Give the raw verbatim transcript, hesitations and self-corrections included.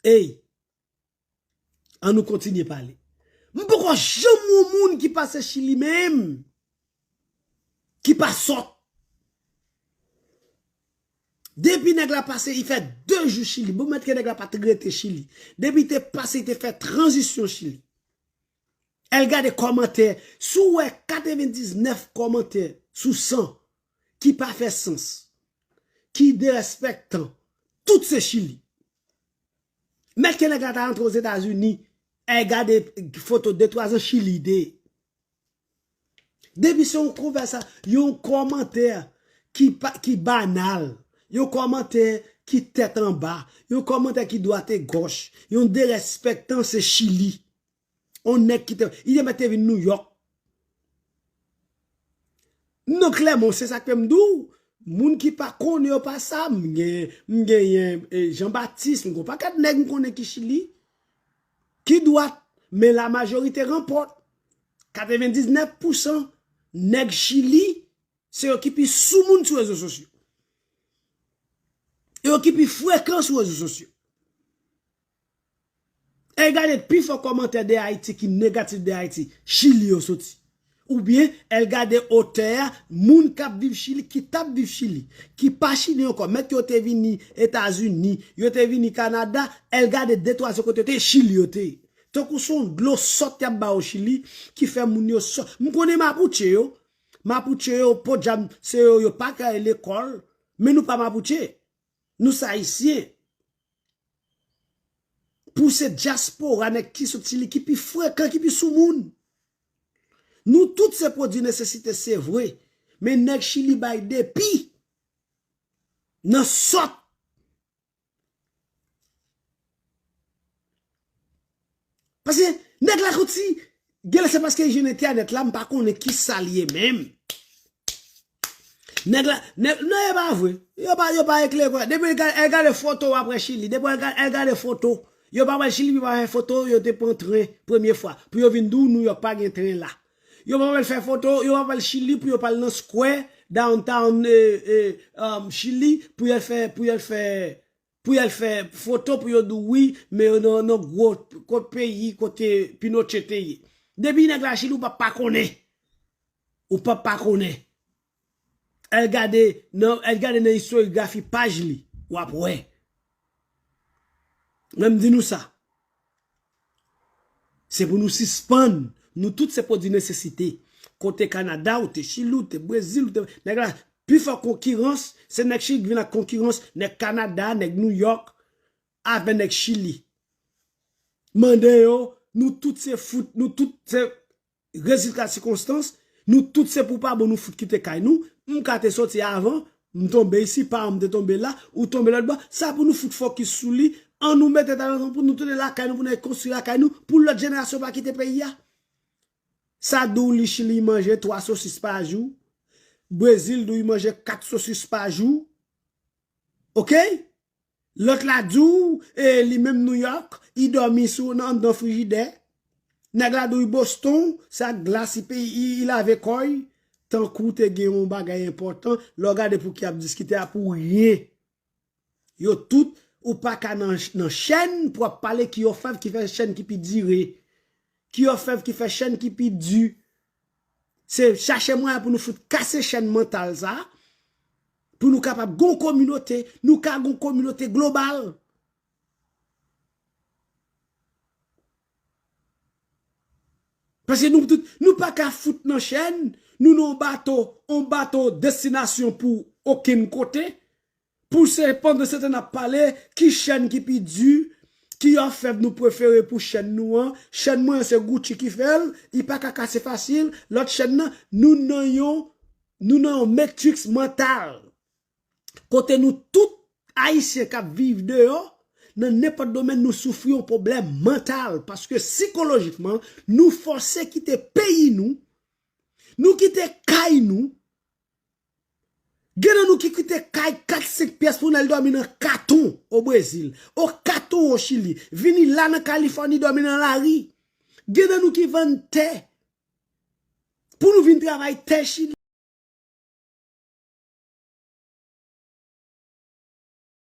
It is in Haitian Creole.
Ey, ann nou kontinye pale. M poko janm wè yon moun ki pase Chili menm, ki pa sòt. Depi nèg la pase, li fè de jou Chili. Bon, mèt ke nèg la pa t rete Chili. Depi te pase, li te fè tranzisyon Chili. Al gade kòmantè. Si w wè katrevendiznèf kòmantè sou san ki pa fè sans, ki derespektan, tout se Chili. Mèt ke nèg la ta rantre Ozetazini, al gade foto de twa zan Chili de. Depi se yon konvèsa, yon kòmantè ki pa, ki banal, yon kòmantè ki tèt anba, yon kòmantè ki dwat e gòch, yon derespektan se Chili. On nèg ki te, li te mèt te vin Nouyòk. Non, Clermont, se sa k fè m di w, moun ki pa konnen yo pa sa, m gen, m genyen, eh, Jean Baptiste, m gen yon pakèt nèg m konnen ki Chili, ki dwat, men la majorite ranpòt. Katrevendiznèf pousan nèg Chili, se yo ki pi soumoun sou rezo sosyo. E yo ki pi frekan sou rezo sosyo. E gade pifò kòmantè de Ayiti ki negatif de Ayiti, Chili yo soti. Oubyen, al gade otè a, moun k ap viv Chili, ki t ap viv Chili, ki pa Chili ankò, mèt yo te vini Etazini, yo te vini Kanada, al gade de twa zan kote yo te ye, Chili yo te ye. Tankou se yon dlo sòt y ap ba yo Chili, ki fè moun yo sòt. M konnen Mapuche yo, Mapuche yo, podjam, se yo, yo pa ka al lekòl, men nou pa Mapuche. Nou se Ayisyen. Pou se dyaspora, nèg ki sot Chili, ki pi frekan, ki pi soumoun. Nou tout se pwodui nesesite, se vre. Men nèg Chili bay depi nan sòt. Paske nèg la konn si, genlè se paske li jwenn entènèt la, m pa konnen ki sa l ye menm. Nèg la, nèg, non, e pa vre. Yo pa, yo pa eklere. Depi el gade, el gade foto, w ap wè Chili. Depi el gade, el gade foto. Yo pa wè Chili, yo pa wè foto, yo te pran tren premye fwa. Pou yo vin di w Nouyòk pa gen tren la. Yo pa wè l fè foto, yo pa wè l Chili pou yo pa al nan square downtown, eh, eh, um, Chili, pou yo fè, pou yo fè, pou y al fè foto pou yo di w wi, men yo nan, nan gwo kot peyi kote Pinochet te ye. Depi nèg la Chili, ou p ap pa konnen. Ou p ap pa konnen. Al gade nan, al gade nan istoryografi paj li, w ap wè. Mwen m di nou sa. Se pou nou sispann. Nou tout se pwodui nesesite. Kote Kanada, ou te Chili, ou te Brezil, ou te, nèg la, pifò konkirans, se nèg Chili ki vin ak konkirans, nèg Kanada, nèg Nouyòk, avè nèg Chili. Mande yo, nou tout se fout, nou tout se rezilta sikonstans, nou tout se pou pa bon nou fout kite kay nou. M ka te soti avan, m tonbe isi, paran m te tonbe la, ou tonbe lòt bò. Sa pou nou fout fokis sou li, ann nou mete talan pou nou tounen lakay nou, pou n al konstwi lakay nou, pou lòt jenerasyon pa kite peyi a. Sa di w li Chili manje twa sosis pa jou, Brezil di w li manje kat sosis pa jou. Oke? Lòt la di w, e, li menm Nouyòk, li dòmi sou, nan, anndan frijidè. Nèg la di w li Boston, se ak glas li pe-, li, li lave kò l. Tankou te gen yon bagay enpòtan, lè w gade pou ki y ap diskite a, pou ryen. Yo tout, ou pa ka nan, nan chèn pou w ap pale ki ofèv ki fè chèn ki pi dire. Ki ofèv ki fè chèn ki pi di. Se chache mwayen pou nou fout kase chèn mantal sa, pou nou kapab gon kominote, nou ka gon kominote global. Paske nou tout, nou pa ka fout nan chèn, nou nan yon bato, yon bato destinasyon pou okenn kote. Pou se pandan se tan n ap pale, ki chèn ki pi di, ki ofèv nou prefere pou chèn nou an, chèn mwen an se Gucci ki fè l, li pa ka kase fasil, lòt chèn nan, nou nan yon, nou nan yon matrix mantal. Kote nou tout Ayisyen k ap viv deyò, nan nenpòt domèn nou soufri yon pwoblèm mantal, paske sikolojikman, nou fòse kite peyi nou, nou kite kay nou, Gen nan nou ki kite kay kat senk pyès pou n al dòmi nan katon o Brezil, o katon o Chili, vini la nan Kalifòni dòmi nan lari. Gen nan nou ki vann tè pou nou vin travay tè Chili.